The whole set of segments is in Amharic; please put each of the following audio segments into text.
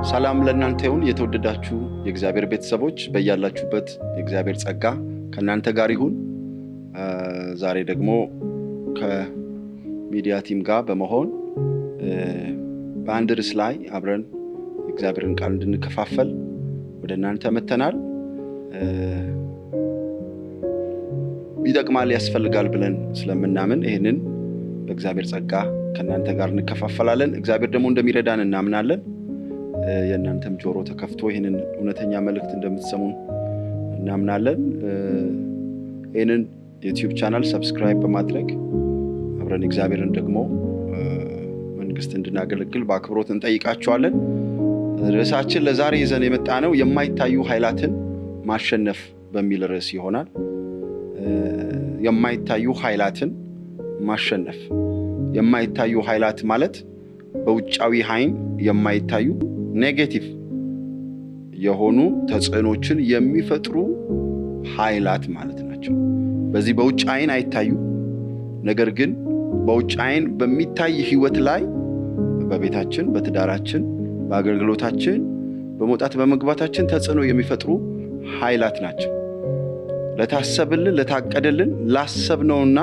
ሰላም ለእናንተ ይሁን። የተወደዳችሁ የእግዚአብሔር ቤተሰቦች በያላችሁበት የእግዚአብሔር ጸጋ ከእናንተ ጋር ይሁን። ዛሬ ደግሞ ከሚዲያ team ጋር በመሆን በአንድ ርዕስ ላይ አብረን የእግዚአብሔርን ቃል እንድንከፋፈል ወደ እናንተ መጥተናል። ይጠቅማል፣ ያስፈልጋል ብለን ስለምናምን ይህንን በእግዚአብሔር ጸጋ ከእናንተ ጋር እንከፋፈላለን። እግዚአብሔር ደግሞ እንደሚረዳን እናምናለን። የእናንተም ጆሮ ተከፍቶ ይህንን እውነተኛ መልእክት እንደምትሰሙን እናምናለን። ይህንን ዩቲዩብ channel subscribe በማድረግ አብረን እግዚአብሔርን ደግሞ መንግስት እንድናገለግል በአክብሮት እንጠይቃችኋለን። ርዕሳችን ለዛሬ ይዘን የመጣ ነው የማይታዩ ኃይላትን ማሸነፍ በሚል ርዕስ ይሆናል። የማይታዩ ኃይላትን ማሸነፍ። የማይታዩ ኃይላት ማለት በውጫዊ ዓይን የማይታዩ negative የሆኑ ተጽዕኖችን የሚፈጥሩ ኃይላት ማለት ናቸው። በዚህ በውጭ ዓይን አይታዩ፣ ነገር ግን በውጭ ዓይን በሚታይ ህይወት ላይ በቤታችን፣ በትዳራችን፣ በአገልግሎታችን፣ በመውጣት በመግባታችን ተጽዕኖ የሚፈጥሩ ኃይላት ናቸው። ለታሰብልን፣ ለታቀደልን፣ ላሰብነውና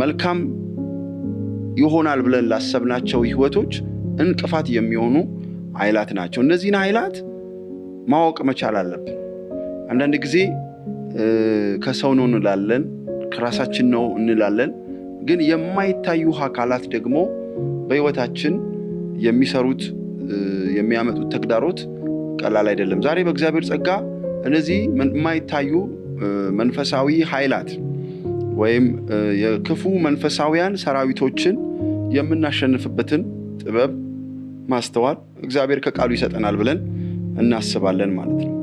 መልካም ይሆናል ብለን ላሰብናቸው ህይወቶች እንቅፋት የሚሆኑ ኃይላት ናቸው። እነዚህን ኃይላት ማወቅ መቻል አለብን። አንዳንድ ጊዜ ከሰው ነው እንላለን፣ ከራሳችን ነው እንላለን። ግን የማይታዩ አካላት ደግሞ በህይወታችን የሚሰሩት የሚያመጡት ተግዳሮት ቀላል አይደለም። ዛሬ በእግዚአብሔር ጸጋ እነዚህ የማይታዩ መንፈሳዊ ኃይላት ወይም የክፉ መንፈሳዊያን ሰራዊቶችን የምናሸንፍበትን ጥበብ ማስተዋል እግዚአብሔር ከቃሉ ይሰጠናል ብለን እናስባለን ማለት ነው።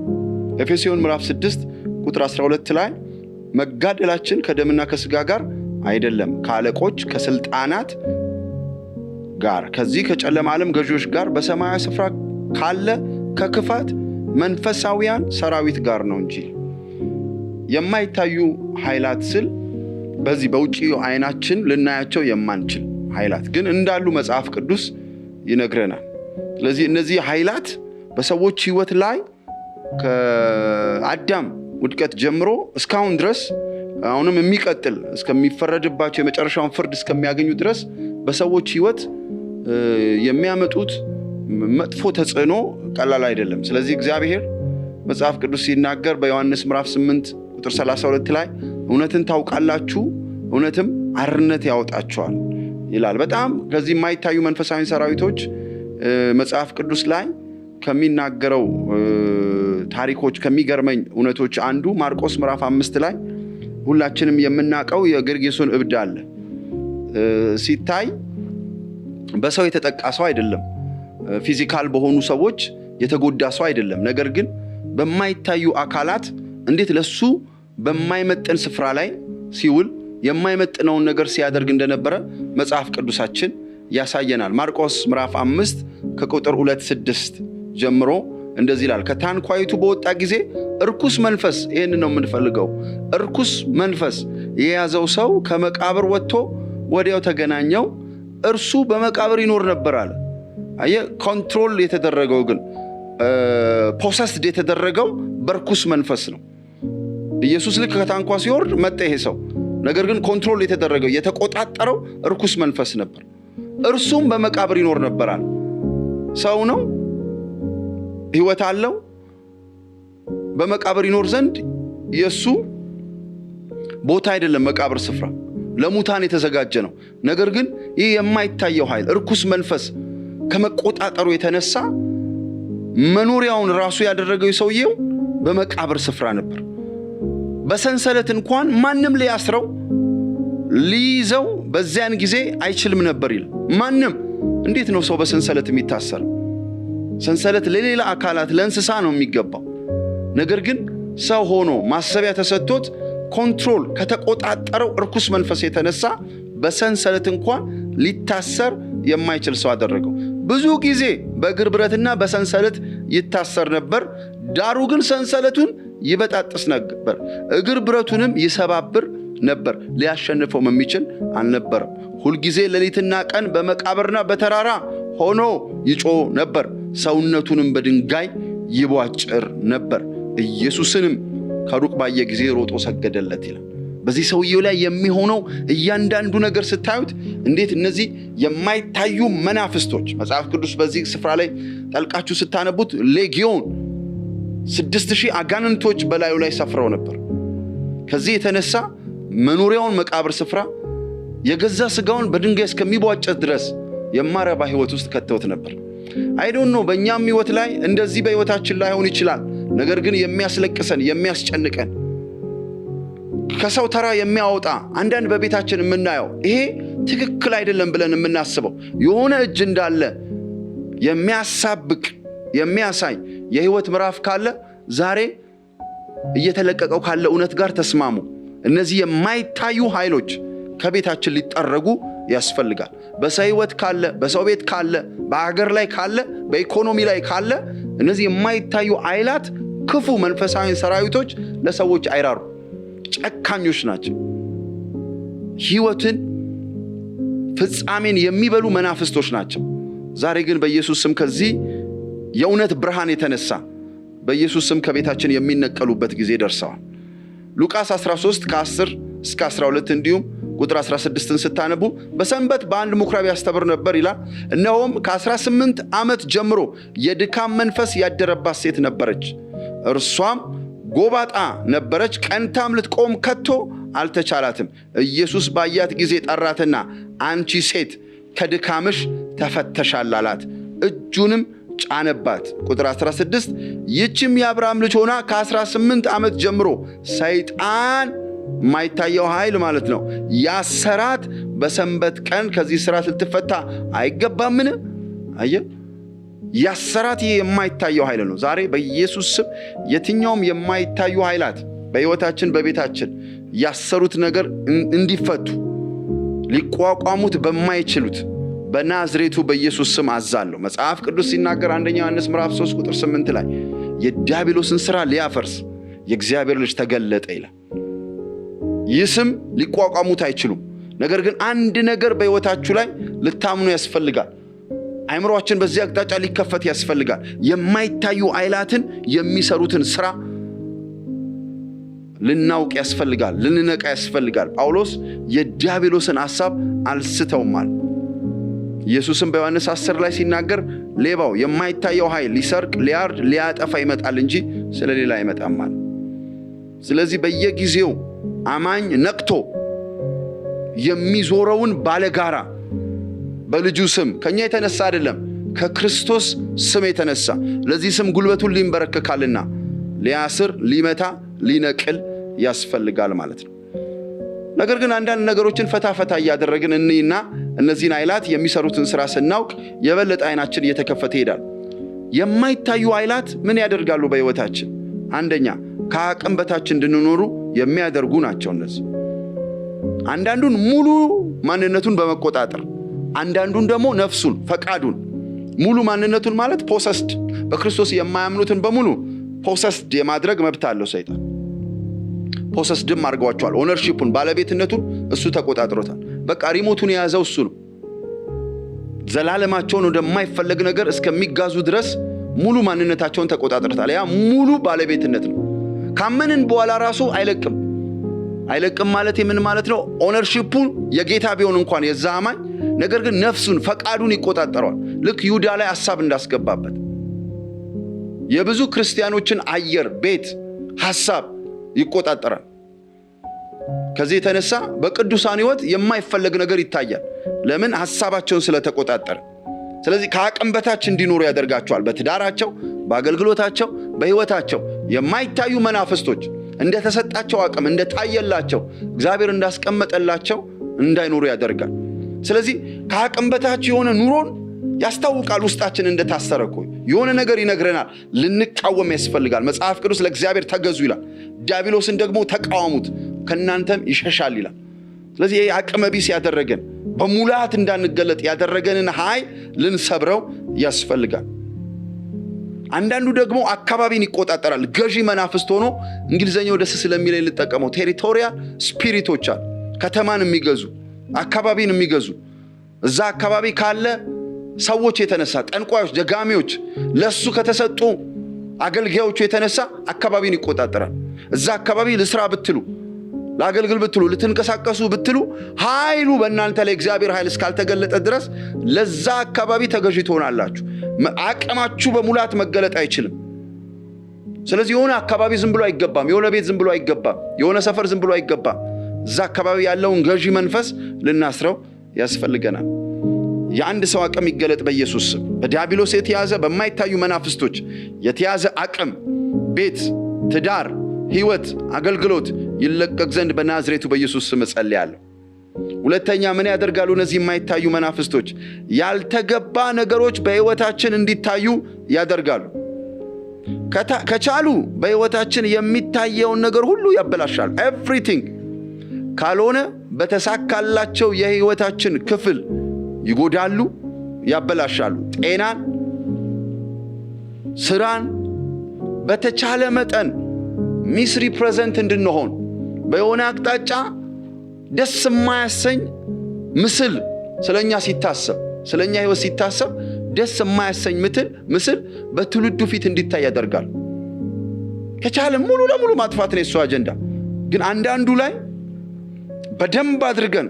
ኤፌሶን ምዕራፍ 6 ቁጥር 12 ላይ መጋደላችን ከደምና ከስጋ ጋር አይደለም፣ ከአለቆች ከስልጣናት ጋር፣ ከዚህ ከጨለማ ዓለም ገዢዎች ጋር፣ በሰማያዊ ስፍራ ካለ ከክፋት መንፈሳዊያን ሰራዊት ጋር ነው እንጂ። የማይታዩ ኃይላት ስል በዚህ በውጪ ዓይናችን ልናያቸው የማንችል ኃይላት ግን እንዳሉ መጽሐፍ ቅዱስ ይነግረናል። ስለዚህ እነዚህ ኃይላት በሰዎች ሕይወት ላይ ከአዳም ውድቀት ጀምሮ እስካሁን ድረስ አሁንም የሚቀጥል እስከሚፈረድባቸው የመጨረሻውን ፍርድ እስከሚያገኙ ድረስ በሰዎች ሕይወት የሚያመጡት መጥፎ ተጽዕኖ ቀላል አይደለም። ስለዚህ እግዚአብሔር መጽሐፍ ቅዱስ ሲናገር በዮሐንስ ምዕራፍ 8 ቁጥር 32 ላይ እውነትን ታውቃላችሁ፣ እውነትም አርነት ያወጣችኋል ይላል። በጣም ከዚህ የማይታዩ መንፈሳዊ ሰራዊቶች መጽሐፍ ቅዱስ ላይ ከሚናገረው ታሪኮች ከሚገርመኝ እውነቶች አንዱ ማርቆስ ምዕራፍ 5 ላይ ሁላችንም የምናውቀው የጌርጌሶን እብድ አለ። ሲታይ በሰው የተጠቃ ሰው አይደለም፣ physical በሆኑ ሰዎች የተጎዳ ሰው አይደለም። ነገር ግን በማይታዩ አካላት እንዴት ለሱ በማይመጥን ስፍራ ላይ ሲውል የማይመጥነውን ነገር ሲያደርግ እንደነበረ መጽሐፍ ቅዱሳችን ያሳየናል። ማርቆስ ምዕራፍ 5 ከቁጥር 2-6 ጀምሮ እንደዚህ ይላል። ከታንኳይቱ በወጣ ጊዜ እርኩስ መንፈስ፣ ይህን ነው የምንፈልገው፣ እርኩስ መንፈስ የያዘው ሰው ከመቃብር ወጥቶ ወዲያው ተገናኘው። እርሱ በመቃብር ይኖር ነበር አለ። አየህ፣ control የተደረገው ግን possessed የተደረገው በርኩስ መንፈስ ነው። ኢየሱስ ልክ ከታንኳ ሲወርድ መጣ ይሄ ሰው። ነገር ግን control የተደረገው የተቆጣጠረው እርኩስ መንፈስ ነበር። እርሱም በመቃብር ይኖር ነበራል። ሰው ነው፣ ሕይወት አለው። በመቃብር ይኖር ዘንድ የእሱ ቦታ አይደለም። መቃብር ስፍራ ለሙታን የተዘጋጀ ነው። ነገር ግን ይህ የማይታየው ኃይል እርኩስ መንፈስ ከመቆጣጠሩ የተነሳ መኖሪያውን ራሱ ያደረገው ሰውየው በመቃብር ስፍራ ነበር። በሰንሰለት እንኳን ማንም ሊያስረው ሊይዘው በዚያን ጊዜ አይችልም ነበር ይላል። ማንም። እንዴት ነው ሰው በሰንሰለት የሚታሰረው? ሰንሰለት ለሌላ አካላት ለእንስሳ ነው የሚገባው። ነገር ግን ሰው ሆኖ ማሰቢያ ተሰጥቶት control ከተቆጣጠረው እርኩስ መንፈስ የተነሳ በሰንሰለት እንኳን ሊታሰር የማይችል ሰው አደረገው። ብዙ ጊዜ በእግር ብረትና በሰንሰለት ይታሰር ነበር። ዳሩ ግን ሰንሰለቱን ይበጣጥስ ነበር፣ እግር ብረቱንም ይሰባብር ነበር። ሊያሸንፈውም የሚችል አልነበረም። ሁልጊዜ ሌሊትና ቀን በመቃብርና በተራራ ሆኖ ይጮህ ነበር፣ ሰውነቱንም በድንጋይ ይቧጭር ነበር። ኢየሱስንም ከሩቅ ባየ ጊዜ ሮጦ ሰገደለት ይላል። በዚህ ሰውየው ላይ የሚሆነው እያንዳንዱ ነገር ስታዩት እንዴት እነዚህ የማይታዩ መናፍስቶች፣ መጽሐፍ ቅዱስ በዚህ ስፍራ ላይ ጠልቃችሁ ስታነቡት ሌጊዮን 6000 አጋንንቶች በላዩ ላይ ሰፍረው ነበር። ከዚህ የተነሳ መኖሪያውን መቃብር ስፍራ የገዛ ስጋውን በድንጋይ እስከሚቧጨት ድረስ የማረባ ህይወት ውስጥ ከተውት ነበር። I don't know፣ በእኛም ህይወት ላይ እንደዚህ በህይወታችን ላይሆን ይችላል። ነገር ግን የሚያስለቅሰን፣ የሚያስጨንቀን፣ ከሰው ተራ የሚያወጣ፣ አንዳንድ በቤታችን የምናየው ይሄ ትክክል አይደለም ብለን የምናስበው የሆነ እጅ እንዳለ የሚያሳብቅ፣ የሚያሳይ የህይወት ምዕራፍ ካለ ዛሬ እየተለቀቀው ካለ እውነት ጋር ተስማሙ። እነዚህ የማይታዩ ኃይሎች ከቤታችን ሊጠረጉ ያስፈልጋል። በሰው ህይወት ካለ፣ በሰው ቤት ካለ፣ በሀገር ላይ ካለ፣ በኢኮኖሚ ላይ ካለ እነዚህ የማይታዩ ኃይላት፣ ክፉ መንፈሳዊ ሰራዊቶች ለሰዎች አይራሩ፣ ጨካኞች ናቸው። ህይወትን፣ ፍጻሜን የሚበሉ መናፍስቶች ናቸው። ዛሬ ግን በኢየሱስ ስም ከዚህ የእውነት ብርሃን የተነሳ በኢየሱስ ስም ከቤታችን የሚነቀሉበት ጊዜ ደርሰዋል። ሉቃስ 13 ከ10 እስከ 12 እንዲሁም ቁጥር 16ን ስታነቡ በሰንበት በአንድ ምኩራብ ያስተምር ነበር ይላል። እነሆም ከ18 ዓመት ጀምሮ የድካም መንፈስ ያደረባት ሴት ነበረች። እርሷም ጎባጣ ነበረች፣ ቀንታም ልትቆም ከቶ አልተቻላትም። ኢየሱስ ባያት ጊዜ ጠራትና አንቺ ሴት ከድካምሽ ተፈተሻል አላት። እጁንም ጫነባት። ቁጥር 16 ይህችም የአብርሃም ልጅ ሆና ከ18 ዓመት ጀምሮ ሰይጣን፣ የማይታየው ኃይል ማለት ነው፣ ያሰራት በሰንበት ቀን ከዚህ እስራት ልትፈታ አይገባምን? አየህ፣ ያሰራት ይህ የማይታየው ኃይል ነው። ዛሬ በኢየሱስ ስም የትኛውም የማይታዩ ኃይላት በሕይወታችን፣ በቤታችን ያሰሩት ነገር እንዲፈቱ ሊቋቋሙት በማይችሉት በናዝሬቱ በኢየሱስ ስም አዛለሁ። መጽሐፍ ቅዱስ ሲናገር አንደኛ ዮሐንስ ምዕራፍ 3 ቁጥር 8 ላይ የዲያብሎስን ሥራ ሊያፈርስ የእግዚአብሔር ልጅ ተገለጠ ይላል። ይህ ስም ሊቋቋሙት አይችሉም። ነገር ግን አንድ ነገር በሕይወታችሁ ላይ ልታምኑ ያስፈልጋል። አይምሯችን በዚህ አቅጣጫ ሊከፈት ያስፈልጋል። የማይታዩ ኃይላትን የሚሰሩትን ስራ ልናውቅ ያስፈልጋል። ልንነቃ ያስፈልጋል። ጳውሎስ የዲያብሎስን ሐሳብ አልስተውም አለ። ኢየሱስም በዮሐንስ 10 ላይ ሲናገር ሌባው የማይታየው ኃይል ሊሰርቅ፣ ሊያርድ፣ ሊያጠፋ ይመጣል እንጂ ስለሌላ አይመጣም አለ። ስለዚህ በየጊዜው አማኝ ነቅቶ የሚዞረውን ባለጋራ በልጁ ስም፣ ከኛ የተነሳ አይደለም፣ ከክርስቶስ ስም የተነሳ ለዚህ ስም ጉልበቱን ሊንበረከካልና ሊያስር፣ ሊመታ፣ ሊነቅል ያስፈልጋል ማለት ነው። ነገር ግን አንዳንድ ነገሮችን ፈታ ፈታ እያደረግን እንይና እነዚህን ኃይላት የሚሰሩትን ስራ ስናውቅ የበለጠ አይናችን እየተከፈተ ይሄዳል። የማይታዩ ኃይላት ምን ያደርጋሉ በሕይወታችን? አንደኛ ከአቅም በታች እንድንኖሩ የሚያደርጉ ናቸው። እነዚህ አንዳንዱን ሙሉ ማንነቱን በመቆጣጠር፣ አንዳንዱን ደግሞ ነፍሱን፣ ፈቃዱን፣ ሙሉ ማንነቱን ማለት possessed፣ በክርስቶስ የማያምኑትን በሙሉ possessed የማድረግ መብት አለው ሰይጣን። Possessed ም አድርገዋቸዋል። Ownership ኡን፣ ባለቤትነቱን እሱ ተቆጣጥሮታል። በቃ remote ኡን የያዘው እሱ ነው። ዘላለማቸውን ወደማይፈለግ ነገር እስከሚጋዙ ድረስ ሙሉ ማንነታቸውን ተቆጣጥሮታል። ያ ሙሉ ባለቤትነት ነው። ካመንን በኋላ ራሱ አይለቅም። አይለቅም ማለት ምን ማለት ነው? Ownership ኡን የጌታ ቢሆን እንኳን የዛ አማኝ፣ ነገር ግን ነፍሱን፣ ፈቃዱን ይቆጣጠረዋል። ልክ ይሁዳ ላይ ሐሳብ እንዳስገባበት የብዙ ክርስቲያኖችን አየር፣ ቤት፣ ሐሳብ ይቆጣጠራል። ከዚህ የተነሳ በቅዱሳን ሕይወት የማይፈለግ ነገር ይታያል። ለምን? ሐሳባቸውን ስለተቆጣጠረ። ስለዚህ ከአቅም በታች እንዲኖሩ ያደርጋቸዋል። በትዳራቸው፣ በአገልግሎታቸው፣ በሕይወታቸው የማይታዩ መናፍስቶች እንደተሰጣቸው አቅም፣ እንደታየላቸው፣ እግዚአብሔር እንዳስቀመጠላቸው እንዳይኖሩ ያደርጋል። ስለዚህ ከአቅም በታች የሆነ ኑሮን ያስታውቃል። ውስጣችን እንደታሰረ እኮ የሆነ ነገር ይነግረናል። ልንቃወም ያስፈልጋል። መጽሐፍ ቅዱስ ለእግዚአብሔር ተገዙ ይላል። ዲያብሎስን ደግሞ ተቃወሙት ከእናንተም ይሸሻል ይላል። ስለዚህ ይህ አቅመ ቢስ ያደረገን፣ በሙላት እንዳንገለጥ ያደረገንን ኃይል ልንሰብረው ያስፈልጋል። አንዳንዱ ደግሞ አካባቢን ይቆጣጠራል። ገዢ መናፍስት ሆኖ፣ እንግሊዝኛው ደስ ስለሚለኝ ልጠቀመው፣ territorial spirit ኦች አሉ። ከተማን የሚገዙ፣ አካባቢን የሚገዙ፣ እዛ አካባቢ ካለ ሰዎች የተነሳ፣ ጠንቋዮች፣ ደጋሚዎች ለሱ ከተሰጡ አገልጋዮቹ የተነሳ አካባቢን ይቆጣጠራል። እዛ አካባቢ ልስራ ብትሉ፣ ላገልግል ብትሉ፣ ልትንቀሳቀሱ ብትሉ ኃይሉ በእናንተ ላይ እግዚአብሔር ኃይል እስካልተገለጠ ድረስ ለዛ አካባቢ ተገዢ ትሆናላችሁ። አቅማችሁ በሙላት መገለጥ አይችልም። ስለዚህ የሆነ አካባቢ ዝም ብሎ አይገባም። የሆነ ቤት ዝም ብሎ አይገባም። የሆነ ሰፈር ዝም ብሎ አይገባም። እዛ አካባቢ ያለውን ገዢ መንፈስ ልናስረው ያስፈልገናል። የአንድ ሰው አቅም ይገለጥ በኢየሱስ ስም። በዲያብሎስ የተያዘ፣ በማይታዩ መናፍስቶች የተያዘ አቅም፣ ቤት፣ ትዳር፣ ህይወት፣ አገልግሎት ይለቀቅ ዘንድ በናዝሬቱ በኢየሱስ ስም እጸልያለሁ። ሁለተኛ ምን ያደርጋሉ? እነዚህ የማይታዩ መናፍስቶች ያልተገባ ነገሮች በህይወታችን እንዲታዩ ያደርጋሉ። ከቻሉ በህይወታችን የሚታየውን ነገር ሁሉ ያበላሻሉ። Everything። ካልሆነ በተሳካላቸው የህይወታችን ክፍል ይጎዳሉ፣ ያበላሻሉ። ጤናን፣ ስራን በተቻለ መጠን misrepresent እንድንሆን፣ በየሆነ አቅጣጫ ደስ የማያሰኝ ምስል ስለኛ ሲታሰብ፣ ስለኛ ህይወት ሲታሰብ ደስ የማያሰኝ ምስል በትውልዱ ፊት እንዲታይ ያደርጋል። ከቻለ ሙሉ ለሙሉ ማጥፋት ነው የሱ አጀንዳ። ግን አንዳንዱ ላይ በደንብ አድርገን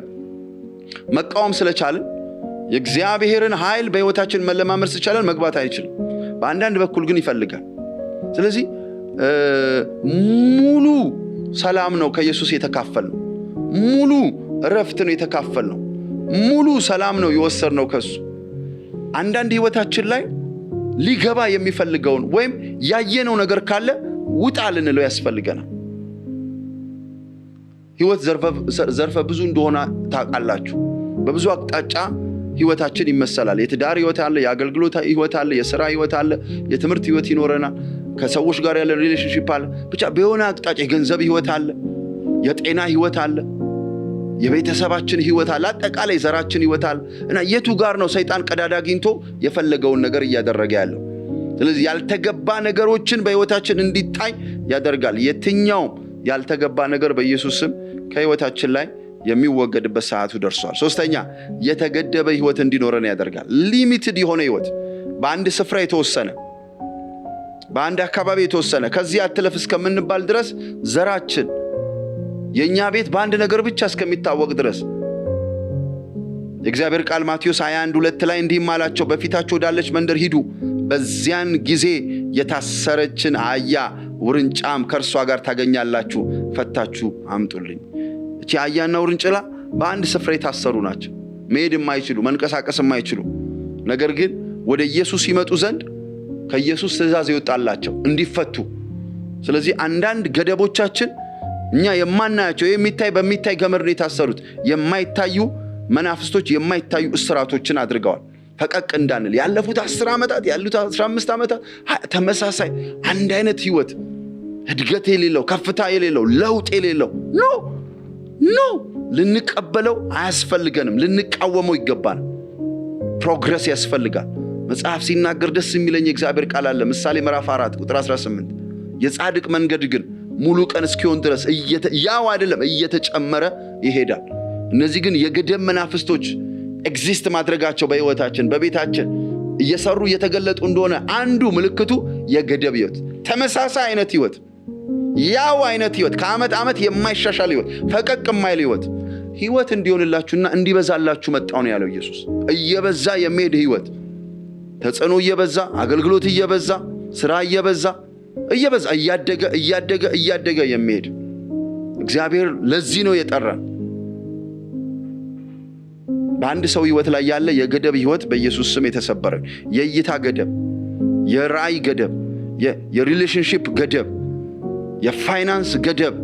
መቃወም ስለቻልን፣ የእግዚአብሔርን ኃይል በህይወታችን መለማመድ ስቻለን መግባት አይችልም። በአንዳንድ በኩል ግን ይፈልጋል። ስለዚህ ሙሉ ሰላም ነው ከኢየሱስ የተካፈልነው። ሙሉ እረፍት ነው የተካፈልነው። ሙሉ ሰላም ነው የወሰድነው ከሱ። አንዳንድ ህይወታችን ላይ ሊገባ የሚፈልገውን ወይም ያየነው ነገር ካለ ውጣ ልንለው ያስፈልገናል። ህይወት ዘርፈ ብዙ እንደሆነ ታውቃላችሁ። በብዙ አቅጣጫ ህይወታችን ይመሰላል። የትዳር ህይወት አለ፣ የአገልግሎት ህይወት አለ፣ የስራ ህይወት አለ፣ የትምህርት ህይወት ይኖረናል። ከሰዎች ጋር ያለን relationship አለ። ብቻ በሆነ አቅጣጫ የገንዘብ ህይወት አለ፣ የጤና ህይወት አለ፣ የቤተሰባችን ህይወት አለ፣ አጠቃላይ ዘራችን ህይወት አለ እና የቱ ጋር ነው ሰይጣን ቀዳዳ አግኝቶ የፈለገውን ነገር እያደረገ ያለው? ስለዚህ ያልተገባ ነገሮችን በህይወታችን እንዲታይ ያደርጋል። የትኛውም ያልተገባ ነገር በኢየሱስ ስም ከህይወታችን ላይ የሚወገድበት ሰዓቱ ደርሷል። ሶስተኛ፣ የተገደበ ህይወት እንዲኖረን ያደርጋል። Limited የሆነ ህይወት፣ በአንድ ስፍራ የተወሰነ፣ በአንድ አካባቢ የተወሰነ፣ ከዚህ አትለፍ እስከምንባል ድረስ፣ ዘራችን፣ የእኛ ቤት በአንድ ነገር ብቻ እስከሚታወቅ ድረስ። የእግዚአብሔር ቃል ማቴዎስ 21:2 ላይ እንዲህም አላቸው፣ በፊታችሁ ወዳለች መንደር ሂዱ፣ በዚያን ጊዜ የታሰረችን አህያ ውርንጫም ከእርሷ ጋር ታገኛላችሁ፣ ፈታችሁ አምጡልኝ። እቺ አህያና ውርንጭላ በአንድ ስፍራ የታሰሩ ናቸው። መሄድ የማይችሉ፣ መንቀሳቀስ የማይችሉ፣ ነገር ግን ወደ ኢየሱስ ይመጡ ዘንድ ከኢየሱስ ትእዛዝ ይወጣላቸው እንዲፈቱ። ስለዚህ አንዳንድ ገደቦቻችን እኛ የማናያቸው፣ የሚታይ በሚታይ ገመድ ነው የታሰሩት። የማይታዩ መናፍስቶች የማይታዩ እስራቶችን አድርገዋል። ፈቀቅ እንዳንል ያለፉት 10 ዓመታት፣ ያሉት 15 ዓመታት ተመሳሳይ አንድ አይነት ህይወት፣ እድገት የሌለው፣ ከፍታ የሌለው፣ ለውጥ የሌለው፣ no, no፣ ልንቀበለው አያስፈልገንም። ልንቃወመው ይገባል። Progress ያስፈልጋል። መጽሐፍ ሲናገር ደስ የሚለኝ የእግዚአብሔር ቃል አለ። ምሳሌ ምዕራፍ 4 ቁጥር 18፣ የጻድቅ መንገድ ግን ሙሉ ቀን እስኪሆን ድረስ ያው አይደለም እየተጨመረ ይሄዳል። እነዚህ ግን የገደብ መናፍስቶች exist ማድረጋቸው፣ በህይወታችን በቤታችን እየሰሩ እየተገለጡ እንደሆነ አንዱ ምልክቱ የገደብ ህይወት፣ ተመሳሳይ አይነት ህይወት፣ ያው አይነት ህይወት፣ ከዓመት ዓመት የማይሻሻል ህይወት፣ ፈቀቅ የማይል ህይወት። ህይወት እንዲሆንላችሁና እንዲበዛላችሁ መጣሁ ነው ያለው ኢየሱስ። እየበዛ የሚሄድ ህይወት፣ ተጽዕኖ እየበዛ፣ አገልግሎት እየበዛ፣ ስራ እየበዛ እየበዛ፣ እያደገ እያደገ እያደገ የሚሄድ። እግዚአብሔር ለዚህ ነው የጠራን። በአንድ ሰው ህይወት ላይ ያለ የገደብ ህይወት በኢየሱስ ስም የተሰበረ፣ የእይታ ገደብ፣ የራእይ ገደብ፣ የ relationship ገደብ፣ የፋይናንስ ገደብ፣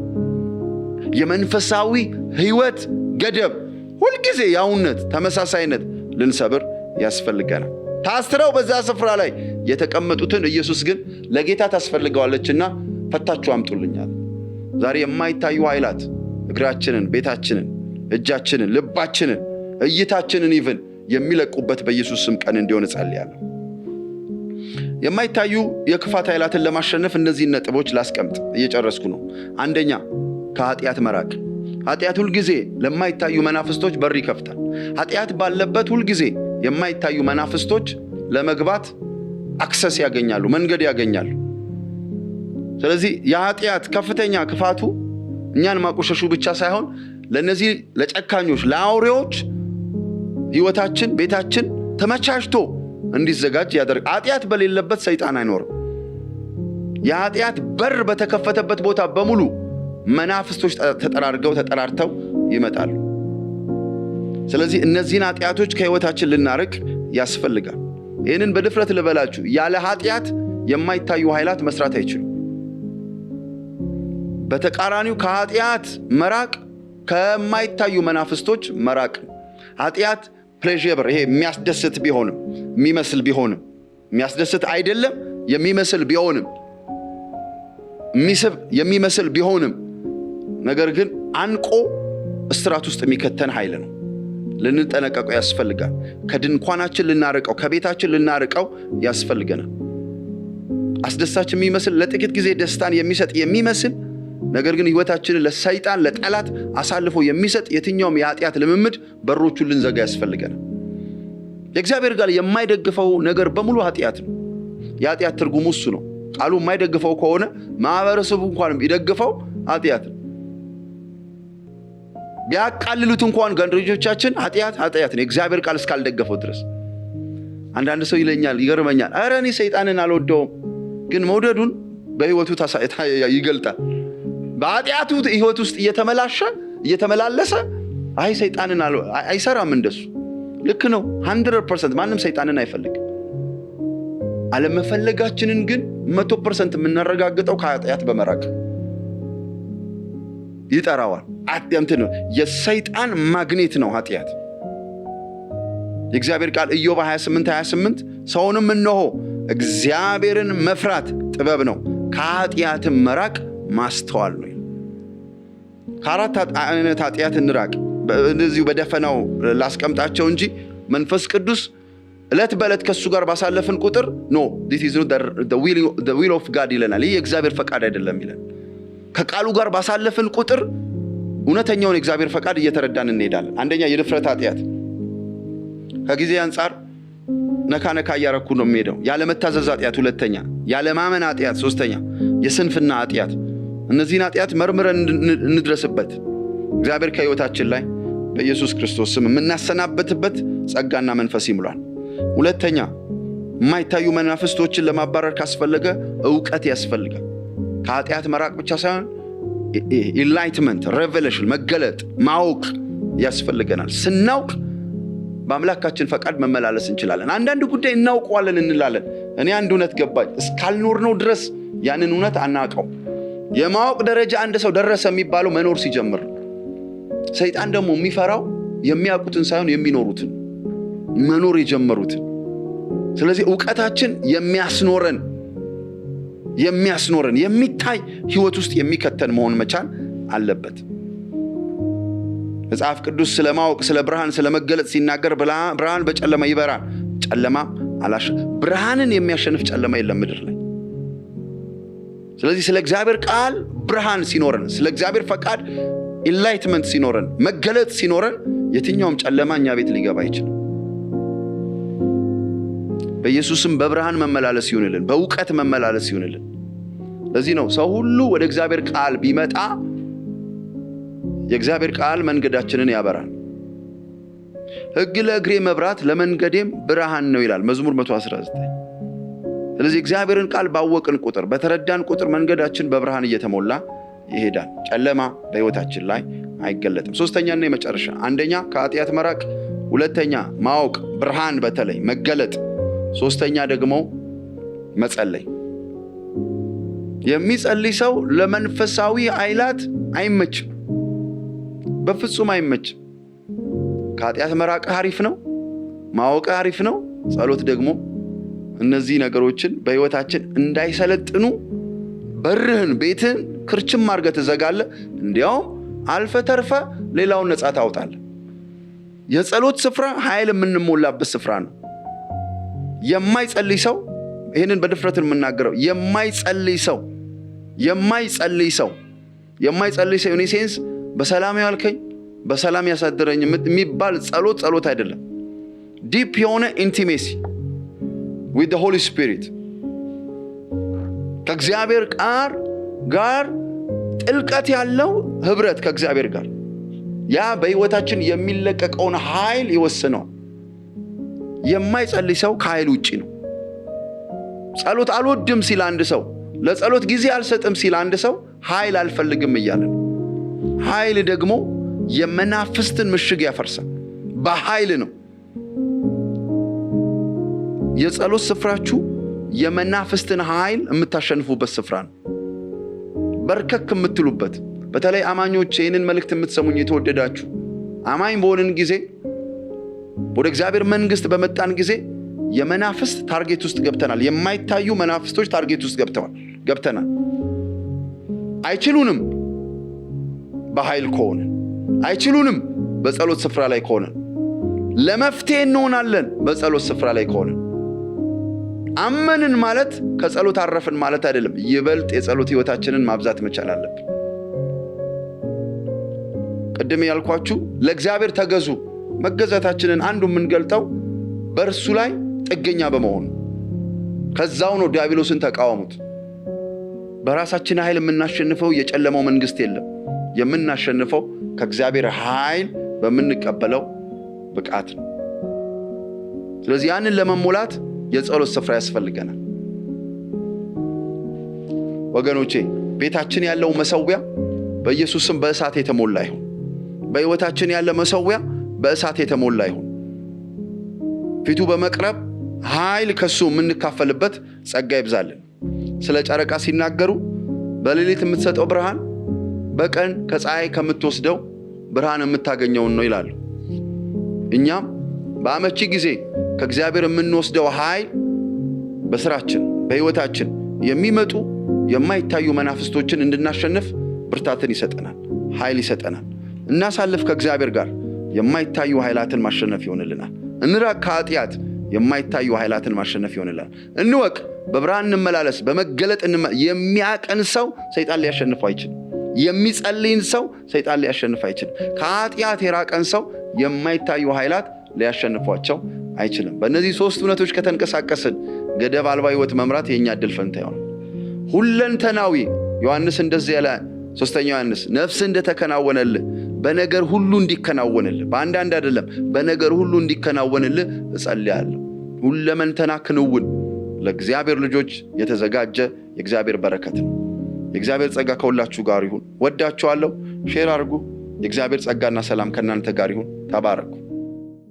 የመንፈሳዊ ህይወት ገደብ፣ ሁልጊዜ ያውነት፣ ተመሳሳይነት ልንሰብር ያስፈልገናል። ታስረው በዛ ስፍራ ላይ የተቀመጡትን ኢየሱስ ግን ለጌታ ታስፈልገዋለችና ፈታችሁ አምጡልኝ አለ። ዛሬ የማይታዩ ኃይላት እግራችንን፣ ቤታችንን፣ እጃችንን፣ ልባችንን፣ እይታችንን even የሚለቁበት በኢየሱስ ስም ቀን እንዲሆን እጸልያለሁ። የማይታዩ የክፋት ኃይላትን ለማሸነፍ እነዚህን ነጥቦች ላስቀምጥ፣ እየጨረስኩ ነው። አንደኛ፣ ከኃጢአት መራቅ። ኃጢአት ሁልጊዜ ለማይታዩ መናፍስቶች በር ይከፍታል። ኃጢአት ባለበት ሁልጊዜ የማይታዩ መናፍስቶች ለመግባት access ያገኛሉ፣ መንገድ ያገኛሉ። ስለዚህ የኃጢአት ከፍተኛ ክፋቱ እኛን ማቆሸሹ ብቻ ሳይሆን ለእነዚህ ለጨካኞች ለአውሬዎች ህይወታችን፣ ቤታችን ተመቻችቶ እንዲዘጋጅ ያደርግ። ኃጢአት በሌለበት ሰይጣን አይኖርም። የኃጢአት በር በተከፈተበት ቦታ በሙሉ መናፍስቶች ተጠራርገው ተጠራርተው ይመጣሉ። ስለዚህ እነዚህን ኃጢአቶች ከህይወታችን ልናርቅ ያስፈልጋል። ይህንን በድፍረት ልበላችሁ፣ ያለ ኃጢአት የማይታዩ ኃይላት መስራት አይችሉም። በተቃራኒው ከኃጢአት መራቅ ከማይታዩ መናፍስቶች መራቅ። ኃጢአት pleasurable፣ ይሄ የሚያስደስት ቢሆንም፣ የሚመስል ቢሆንም፣ የሚያስደስት አይደለም፣ የሚመስል ቢሆንም፣ የሚስብ የሚመስል ቢሆንም፣ ነገር ግን አንቆ እስራት ውስጥ የሚከተን ኃይል ነው። ልንጠነቀቀው ያስፈልጋል። ከድንኳናችን ልናርቀው፣ ከቤታችን ልናርቀው ያስፈልገናል። አስደሳች የሚመስል፣ ለጥቂት ጊዜ ደስታን የሚሰጥ የሚመስል፣ ነገር ግን ህይወታችንን ለሰይጣን ለጠላት አሳልፎ የሚሰጥ የትኛውም የኃጢአት ልምምድ በሮቹን ልንዘጋ ያስፈልገናል። የእግዚአብሔር ቃል የማይደግፈው ነገር በሙሉ ኃጢአት ነው። የኃጢአት ትርጉሙ እሱ ነው። ቃሉ የማይደግፈው ከሆነ ማህበረሰቡ እንኳን ቢደግፈው ኃጢአት ነው። ቢያቃልሉት እንኳን ጓደኞቻችን ኃጢአት ኃጢአት ነው፣ የእግዚአብሔር ቃል እስካልደገፈው ድረስ። አንዳንድ ሰው ይለኛል፣ ይገርመኛል። ኧረ እኔ ሰይጣንን አልወደውም፣ ግን መውደዱን በህይወቱ ይገልጣል። በኃጢአቱ ህይወት ውስጥ እየተመላሸ እየተመላለሰ አይ ሰይጣንን አይሰራም እንደሱ። ልክ ነው። 100% ማንም ሰይጣንን አይፈልግም። አለመፈለጋችንን ግን 100% የምናረጋግጠው ከኃጢአት በመራቅ። ይጠራዋል። እንትን ነው፣ የሰይጣን ማግኔት ነው ኃጢአት። የእግዚአብሔር ቃል ኢዮብ 28 28 ሰውንም እነሆ እግዚአብሔርን መፍራት ጥበብ ነው፣ ከኃጢአትም መራቅ ማስተዋል ነው። ከአራት አይነት ኃጢአት እንራቅ። እንደዚሁ በደፈናው ላስቀምጣቸው እንጂ መንፈስ ቅዱስ ዕለት በዕለት ከእሱ ጋር ባሳለፍን ቁጥር "No, this is not the will of God" ይለናል። ይህ የእግዚአብሔር ፈቃድ አይደለም ይለን። ከቃሉ ጋር ባሳለፍን ቁጥር እውነተኛውን የእግዚአብሔር ፈቃድ እየተረዳን እንሄዳለን። አንደኛ የድፍረት ኃጢአት። ከጊዜ አንጻር ነካ ነካ እያረኩ ነው የምሄደው። ያለመታዘዝ ኃጢአት ሁለተኛ፣ ያለማመን ኃጢአት ሶስተኛ፣ የስንፍና ኃጢአት። እነዚህን ኃጢአት መርምረን እንድረስበት። እግዚአብሔር ከሕይወታችን ላይ በኢየሱስ ክርስቶስ ስም የምናሰናበትበት ጸጋና መንፈስ ይሙላን። ሁለተኛ የማይታዩ መናፍስቶችን ለማባረር ካስፈለገ እውቀት ያስፈልጋል። ከኃጢአት መራቅ ብቻ ሳይሆን enlightenment፣ revelation፣ መገለጥ፣ ማወቅ ያስፈልገናል። ስናውቅ በአምላካችን ፈቃድ መመላለስ እንችላለን። አንዳንድ ጉዳይ እናውቀዋለን እንላለን። እኔ አንድ እውነት ገባኝ፣ እስካልኖርነው ድረስ ያንን እውነት አናውቀው። የማወቅ ደረጃ አንድ ሰው ደረሰ የሚባለው መኖር ሲጀምር። ሰይጣን ደግሞ የሚፈራው የሚያውቁትን ሳይሆን የሚኖሩትን፣ መኖር የጀመሩትን። ስለዚህ እውቀታችን የሚያስኖረን የሚያስኖረን የሚታይ ህይወት ውስጥ የሚከተን መሆን መቻል አለበት። መጽሐፍ ቅዱስ ስለ ማወቅ፣ ስለ ብርሃን፣ ስለ መገለጥ ሲናገር ብርሃን በጨለማ ይበራል፣ ጨለማ አላሸ ብርሃንን የሚያሸንፍ ጨለማ የለም ምድር ላይ። ስለዚህ ስለ እግዚአብሔር ቃል ብርሃን ሲኖረን፣ ስለ እግዚአብሔር ፈቃድ enlightenment ሲኖረን፣ መገለጥ ሲኖረን የትኛውም ጨለማ እኛ ቤት ሊገባ አይችልም። በኢየሱስም በብርሃን መመላለስ ይሁንልን፣ በእውቀት መመላለስ ይሁንልን። ለዚህ ነው ሰው ሁሉ ወደ እግዚአብሔር ቃል ቢመጣ የእግዚአብሔር ቃል መንገዳችንን ያበራል። ሕግህ ለእግሬ መብራት ለመንገዴም ብርሃን ነው ይላል መዝሙር 119። ስለዚህ እግዚአብሔርን ቃል ባወቅን ቁጥር፣ በተረዳን ቁጥር መንገዳችን በብርሃን እየተሞላ ይሄዳል። ጨለማ በሕይወታችን ላይ አይገለጥም። ሶስተኛና የመጨረሻ፣ አንደኛ ከኃጢአት መራቅ፣ ሁለተኛ ማወቅ፣ ብርሃን በተለይ መገለጥ፣ ሶስተኛ ደግሞ መጸለይ። የሚጸልይ ሰው ለመንፈሳዊ ኃይላት አይመችም፣ በፍጹም አይመችም። ከኃጢአት መራቅ አሪፍ ነው፣ ማወቅ አሪፍ ነው። ጸሎት ደግሞ እነዚህ ነገሮችን በሕይወታችን እንዳይሰለጥኑ በርህን ቤትህን ክርችም አድርገህ ትዘጋለህ። እንዲያውም አልፈህ ተርፈህ ሌላውን ነፃ ታውጣለህ። የጸሎት ስፍራ ኃይል የምንሞላበት ስፍራ ነው። የማይጸልይ ሰው፣ ይህንን በድፍረት የምናገረው፣ የማይጸልይ ሰው in a sense በሰላም ያዋልከኝ በሰላም ያሳድረኝ የሚባል ጸሎት ጸሎት አይደለም። Deep የሆነ intimacy with the Holy Spirit፣ ከእግዚአብሔር ጋር ጥልቀት ያለው ህብረት ከእግዚአብሔር ጋር፣ ያ በህይወታችን የሚለቀቀውን ኃይል ይወስነዋል። የማይጸልይ ሰው ከኃይል ውጪ ነው። ጸሎት አልወድም ሲል አንድ ሰው፣ ለጸሎት ጊዜ አልሰጥም ሲል አንድ ሰው ኃይል አልፈልግም እያለ ነው። ኃይል ደግሞ የመናፍስትን ምሽግ ያፈርሳል። በኃይል ነው። የጸሎት ስፍራችሁ የመናፍስትን ኃይል የምታሸንፉበት ስፍራ ነው። በርከክ የምትሉበት፣ በተለይ አማኞች፣ ይህንን መልእክት የምትሰሙኝ የተወደዳችሁ፣ አማኝ በሆንን ጊዜ፣ ወደ እግዚአብሔር መንግስት በመጣን ጊዜ የመናፍስት target ውስጥ ገብተናል። የማይታዩ መናፍስቶች target ውስጥ ገብተናል። አይችሉንም በኃይል ከሆንን፣ አይችሉንም በጸሎት ስፍራ ላይ ከሆንን። ለመፍትሄ እንሆናለን በጸሎት ስፍራ ላይ ከሆንን። አመንን ማለት ከጸሎት አረፍን ማለት አይደለም። ይበልጥ የጸሎት ህይወታችንን ማብዛት መቻል አለብን። ቅድም ያልኳችሁ ለእግዚአብሔር ተገዙ። መገዛታችንን አንዱ የምንገልጠው በእርሱ ላይ ጥገኛ በመሆኑ፣ ከዛው ነው ዲያብሎስን ተቃወሙት። በራሳችን ኃይል የምናሸንፈው የጨለማው መንግስት የለም። የምናሸንፈው ከእግዚአብሔር ኃይል በምንቀበለው ብቃት ነው። ስለዚህ ያንን ለመሞላት የጸሎት ስፍራ ያስፈልገናል። ወገኖቼ፣ ቤታችን ያለው መሰዊያ በኢየሱስ ስም በእሳት የተሞላ ይሁን። በሕይወታችን ያለ መሰዊያ በእሳት የተሞላ ይሁን። ፊቱ በመቅረብ ኃይል ከሱ የምንካፈልበት ጸጋ ይብዛልን። ስለ ጨረቃ ሲናገሩ በሌሊት የምትሰጠው ብርሃን በቀን ከፀሐይ ከምትወስደው ብርሃን የምታገኘውን ነው ይላሉ። እኛም በአመቺ ጊዜ ከእግዚአብሔር የምንወስደው ኃይል በስራችን፣ በሕይወታችን የሚመጡ የማይታዩ መናፍስቶችን እንድናሸንፍ ብርታትን ይሰጠናል፣ ኃይል ይሰጠናል። እናሳልፍ ከእግዚአብሔር ጋር፣ የማይታዩ ኃይላትን ማሸነፍ ይሆንልናል። እንራቅ ከኃጢአት፣ የማይታዩ ኃይላትን ማሸነፍ ይሆንልናል። እንወቅ፣ በብርሃን እንመላለስ፣ በመገለጥ የሚያቀን ሰው ሰይጣን ሊያሸንፈው አይችልም። የሚጸልይን ሰው ሰይጣን ሊያሸንፍ አይችልም። ከኃጢአት የራቀን ሰው የማይታዩ ኃይላት ሊያሸንፏቸው አይችልም። በእነዚህ ሶስት እውነቶች ከተንቀሳቀስን ገደብ አልባ ህይወት መምራት የእኛ እድል ፈንታ ይሆናል። ሁለንተናዊ ዮሐንስ እንደዚህ ያለ፣ ሶስተኛው ዮሐንስ፣ ነፍስ እንደተከናወነልህ በነገር ሁሉ እንዲከናወንልህ፣ በአንዳንድ አይደለም፣ በነገር ሁሉ እንዲከናወንልህ እጸልያለሁ። ሁለመንተና ክንውን ለእግዚአብሔር ልጆች የተዘጋጀ የእግዚአብሔር በረከት ነው። የእግዚአብሔር ጸጋ ከሁላችሁ ጋር ይሁን። ወዳችኋለሁ። Share አድርጉ። የእግዚአብሔር ጸጋና ሰላም ከእናንተ ጋር ይሁን። ተባረኩ።